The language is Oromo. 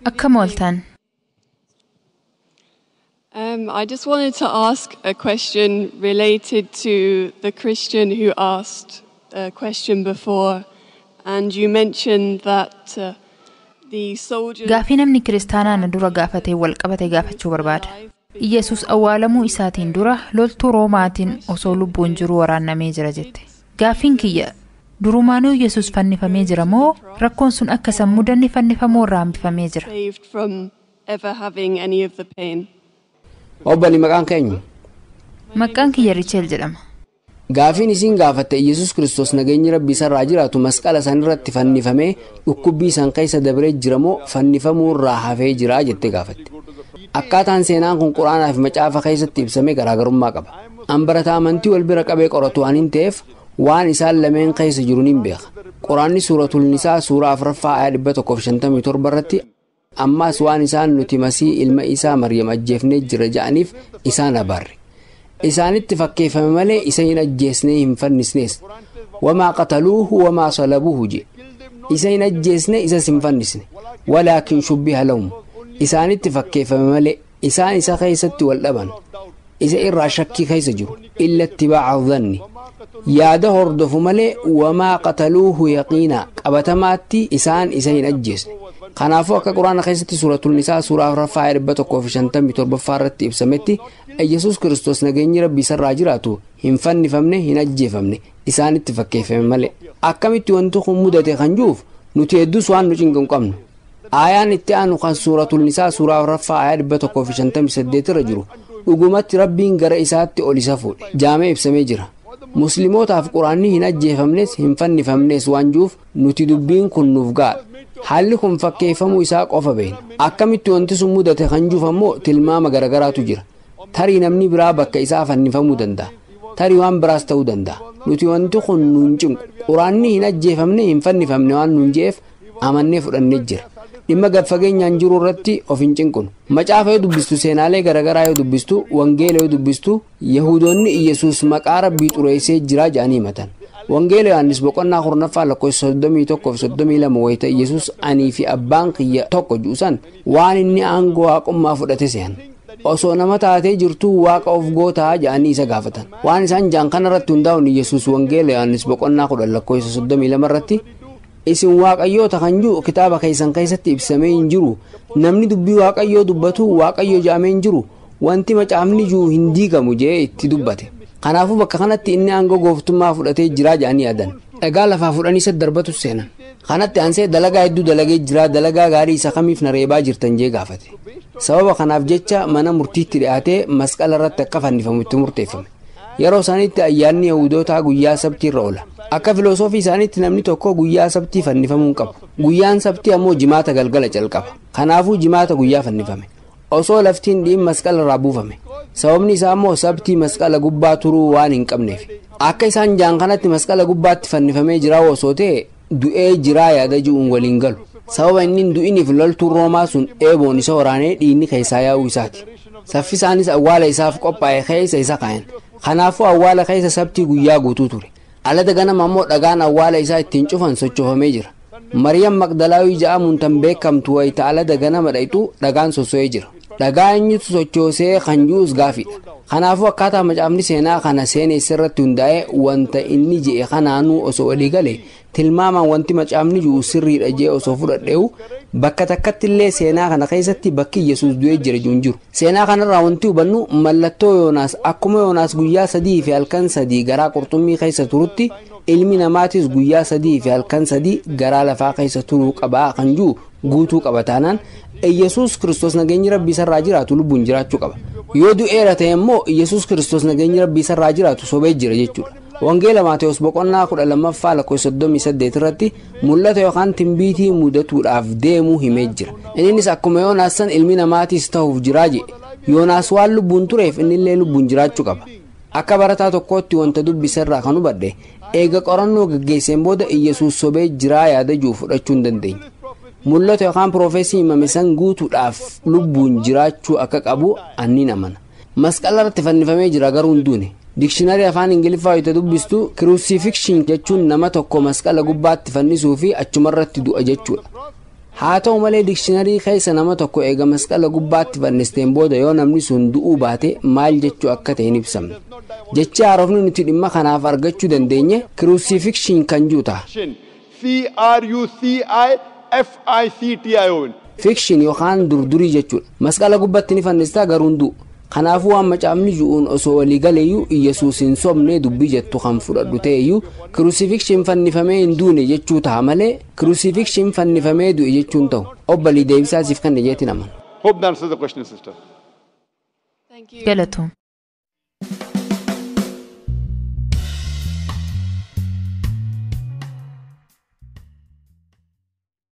Akkam ooltan? I just wanted to ask a question related to the Christian who asked a question before, and you mentioned that the soldiers. Gaafii namni kiristaanaa na dura gaafatee wal qabate gaafachuu barbaada. Iyyasuus awwaalamuu isaatiin dura loltuu Roomaatiin osoo lubbuun jiru waraannamee jira jette. Gaafiin kiyya durumaanuu Yesuus fannifamee jira moo rakkoon sun akka isa mudanne fannifamuu irraa hambifamee jira? Saved from ever having any of the pain. Obbali, maqaan keenyu? Maqaan kiyya Richeel jedhama. Gaafiin isiin gaafatte Yesuus Kiristoos, nageenyi Rabbii isarraa jiraatu, masqala isaan irratti fannifamee dhukkubbii isaan keessa dabree jira moo fannifamuu irraa hafee jira jettee gaafatte. Akkaataan seenaan kun Quraanaa fi macaafa keessatti ibsame garaagarummaa qaba. An barataa amantii wal bira qabee qoratu waan hin ta'eef, waan isaan lameen keessa jiru nin beeka. Quraanni Suuratul Nisaa suuraa 4ffaa ayaa 157 irratti, "Ammaas waan isaan nuti Masii ilma isaa Maryam ajjeefnee jira ja'aniif isaan abaarre. Isaanitti fakkeeffame malee isa hin ajjeesnee, hin fannisnees. وما قتلوه وما صلبوه" je. Isa hin ajjeesne, isas hin fannisne. ولكن شبه لهم, isaanitti fakkeeffame malee. Isaan isa keessatti wal dhaban, isa irraa shakkii keessa jiru. إلا اتباع الظن, yaada hordofu malee. وما قتلوه يقينا, qabatamaatti isaan isa hin ajjeesne. Kanaafuu akka Quraana keessatti Suuratul Nisaa suuraa 4ffaa 157ffaa irratti ibsametti, Yesuus Kiristoos, nageenyi Rabbii isarraa jiraatu, hin fannifamne, hin ajjeefamne, isaanitti fakkeeffame malee. Akkamitti wanti kun mudate kan jiruuf nuti hedduus waan nu cinqu hin qabnu. Aayaan itti aanu kan Suuratul Nisaa suuraa 4ffaa aayaa 158 irra jiru, dhugumatti Rabbiin gara isaatti ol isa fuudhe jaamee ibsamee jira. Muslimootaaf Quraanni hin ajjeefamnes hin fannifamnes waan jiruuf, nuti dubbiin kun nuuf gaadha. Haalli kun fakkeeffamuu isaa qofa beekna. Akkamitti wanti sun mudate kan jiruuf ammoo tilmaama garagaraatu jira. Tarii namni biraa bakka isaa fannifamuu danda'a, tarii waan biraas ta'uu danda'a. Nuti wanti kun nuun cinqu. Quraanni hin ajjeefamne, hin fannifamne waan nuun je'eef amannee fudhannee jira. Dhimma gad fageenyaan jiru irratti of hin cinqunu. Macaafa yoo dubbistu, seenaalee garagaraa yoo dubbistu, wangeela yoo dubbistu, Yahudoonni Iyesuus maqaa Rabbii xureessee jira jedhanii himatan. Wangeela Yohaannis boqonnaa 10ffaa lakkoofsa 31 fi 32, wayita Iyesuus "Anii fi abbaan kiyya tokko" jedhu, waan inni aangoo waaqummaa fudhate se'an. Osoo nama taatee jirtuu waaqa of gootaa jedhanii isa gaafatan. Waan isaan jaan kana irratti hundaa'uun Iyesuus Wangeela Yohaannis boqonnaa 10 lakkoofsa 32 irratti, "Isin waaqayyoota kan jiru kitaaba keessan keessatti ibsamee hin jiru? Namni dubbii Waaqayyoo dubbatu Waaqayyo jedhamee hin jiru? Wanti macaafni jiru hin diigamu" jee itti dubbate. Kanaafuu bakka kanatti inni aangoo gooftummaa fudhatee jiraa jedhanii yaadan. Dhagaa lafaa fudhanii isa darbatu seenan. Kanatti aansee dalagaa hedduu dalagee jiraa, dalagaa gaarii isa kamiif na reebaa jirtan jee gaafate. Sababa kanaaf jecha mana murtiitti dhiyaatee masqala irratti akka fannifamu itti murteeffame. Yeroo isaaniitti ayyaanni Yahudootaa guyyaa Sabtii irra oola. Akka filosoofii isaaniitti namni tokko guyyaa Sabtii fannifamuu hin qabu. Guyyaan Sabtii ammoo Jimaata galgala calqaba. Kanaafuu Jimaata guyyaa fannifame. Osoo laftiin dhiin masqala irraa buufame. Sababni isaa ammoo Sabtii masqala gubbaa turuu waan hin qabneef. Akka isaan jaan kanatti masqala gubbaatti fannifamee jiraa osoo ta'e, du'ee jiraa yaada ji'uun waliin galu. Sababa inni hin du'iniif loltuun Roomaa sun eeboon isa waraanee dhiigni keessaa yaa'uu isaati. Saffisaanis awwaala isaaf qophaa'e keessa isa kaayan. Kanaafuu awwaala keessa Sabtii guyyaa guutuu ture. Alada ganama ammoo dhagaan awwaala isaa ittiin cufan sochoofamee jira. Mariyam Maqdalaawii ja'amuun tan beekamtu wayita alada ganama dhayxu dhagaan sosso'ee jira. Dhagaa eenyutu sochoosee kan ji'us gaafiidha. Kanaafuu akkaataa macaafni seenaa kana seenessa irratti hundaa'ee, wanta inni je'e kanaanuu osoo walii gale, tilmaamaan wanti macaafni ji'u sirriidha jee osoo fudhadheewu, bakka takkatti illee seenaa kana keessatti bakki Yesuus du'ee jira jiru hin jiru. Seenaa kanarraa wanti hubannu mallattoo Yoonaas, akkuma Yoonaas guyyaa 3 fi halkan 3 garaa qurxummii keessa turutti, ilmi namaatis guyyaa 3 fi halkan 3 garaa lafaa keessa turuu qabaa kan jiru guutuu qaba. Taanaan Yesuus Kiristoos, nageenyi Rabbii isarraa jiraatu, lubbuun jiraachuu qaba. Yoo du'eera ta'e immoo Yesuus Kiristoos, nageenyi Rabbii isarraa jiraatu, sobee jira jechuudha. Wangeela Maatewos boqonnaa 12ffaa lakkoofsa 38 irratti mul'ata yookaan timbiitii mudatuudhaaf deemuu himee jira. Innis akkuma Yoonaas san ilmi namaatiis ta'uuf jiraa jedhe. Yoonaas waan lubbuun tureef innillee lubbuun jiraachuu qaba. Akka barataa tokkootti wanta dubbisa irraa kan hubadhe, eega qorannoo gaggeesseen booda, Iyyasuus sobee jiraa yaada jiru fudhachuu hin dandeenye. Mul'ata yookaan piroofeesii himame san guutuudhaaf lubbuun jiraachuu akka qabu annin amana. Masqala irratti fannifamee jira, garuu hin duune. Dictionary afaan Ingiliffaa wayita dubbistu, crucifixion jechuun nama tokko masqala gubbaatti fannisuu fi achumarratti du'a jechuudha. Haa ta'u malee, dictionary keessa nama tokko eega masqala gubbaatti fannisteen booda yoo namni sun du'uu baate maal jechuu akka ta'e hin ibsamne. Jechi haarofni nuti dhimma kanaaf argachuu dandeenye crucifixion kan jiru ta'a. C R U C I F I C T I O N. Fiction yookaan durdurii jechuudha. Masqala gubbaatti ni fannistaa, garuu hin du'u. Kanaafuu waan macaafni ju'uun osoo walii galeeyyuu, Iyyasuus hin sobne dubbii jettu kan fudhadhu ta'eyyuu, crucifixion fannifamee hin duune jechuu ta'a malee crucifixion fannifamee du'e jechuun ta'u. Obbalii, deebisaa siif kan jeetiin amana. Hope that answers the question, sister. Thank you. Galatoom.